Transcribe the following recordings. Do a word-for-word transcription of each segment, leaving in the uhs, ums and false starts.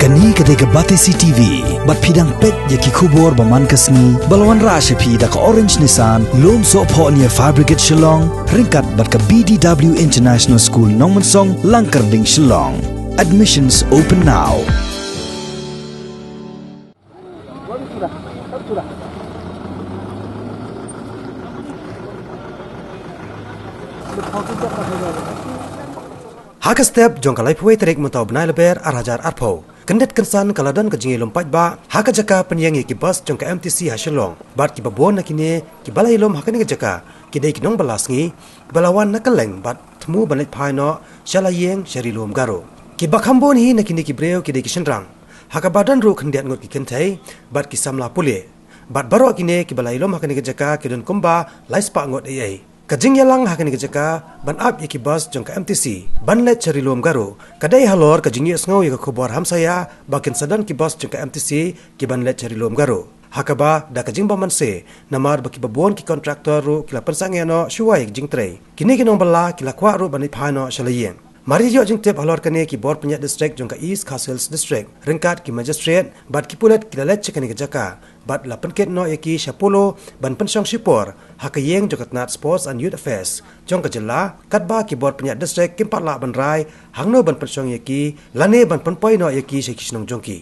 Kane ka dei ka Batesi T V, bad phi dang peit ïa ki khubor ba man ka sngi, ba la wanrah sha phi da ka Orange Nissan, Lumsohphoh near Fire Brigade Shillong, ryngkat bad ka B D W International School Nongmensong, Langkyrding, Shillong. Admissions open now. Ha ka step jong ka laiphew wei tarik mynta u bnai Lber ar hajar arphew, kyndit kynsan ka la don ka jingïalum paidbah ha ka jaka pynïeng ïa ki bus jong ka M T C ha Shillong. Bad kiba bun na kine kiba la ïalum ha kane ka jaka ki dei ki nongbylla sngi kiba la wan na kylleng bad thmu ban leit phai noh sha la ïing sha Ri Lum Garo. Kiba kham bun hi na kine ki briew ki dei ki shynrang, ha kaba don ruh khyndiat ngut ki kynthei bad ki samla pule. Bad baroh kine kiba la ïalum ha kane ka jaka ki don kumba lai spah ngut ei ei. Ka jingïalang ha kane ka jaka ban ap ïa ki bus jong ka M T C ban leit sha Ri Lum Garo ka dei halor ka jingïohsngew ïa ka khubor hamsaia ba kin sa don ki bus jong ka M T C ki ban leit sha Ri Lum Garo. Ha kaba da ka jingbymman se, namar ba kiba bun ki contractor ruh ki la pynsangeh noh shuwa ïa ka jingtrei, kine ki nongbylla ki la kwah ruh ban leit phai noh sha la ïing. Mar ïa ïoh jingtip halor kane, ki bor pynïaid district jong ka East Khasi Hills District ryngkat ki magistrate bad ki pulit ki la leit sha kane ka jaka bad la pynkit noh ïa ki sha Polo ban pynshong shipor ha ka ïing jong ka tnat Sports and Youth Affairs jong ka jylla, katba ki bor pynïaid district kim pat lah ban rai hangno ban pynshong ïa ki lane ban pynpoi noh ïa ki sha ki shnong jong ki.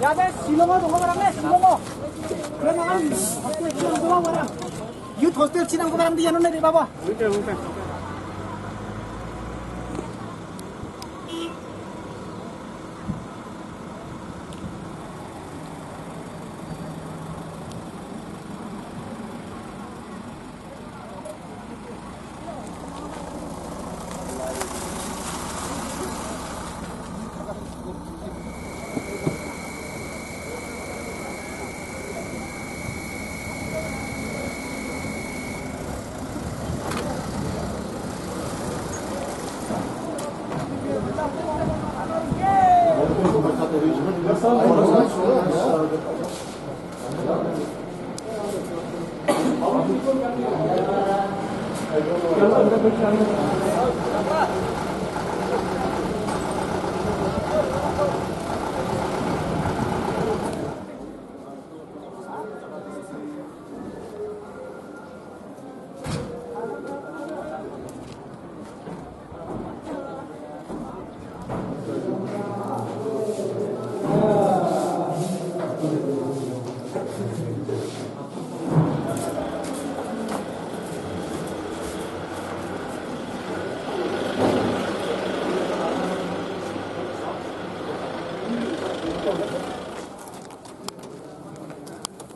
Ya, ya, Shillong-o dongkho barang ne, Shillong-o. Youth hostel chinang ko barang dia nune de baba.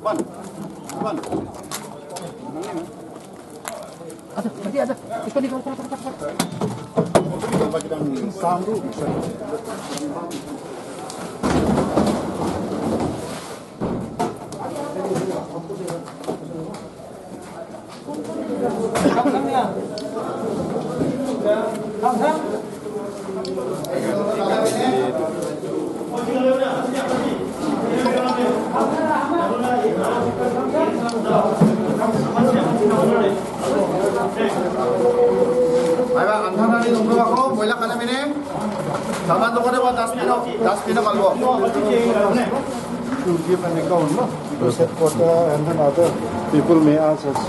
Ban. Ban. Ada, ada, ada. Ikut, ikut, ikut, ikut, ikut. Sound tu. Aiwa, anthar ani nunggu aku, boila kana mene. Saman tu kau dah dustbin, dustbin kalau. To give an account, no? Because headquarter and then other people may ask us.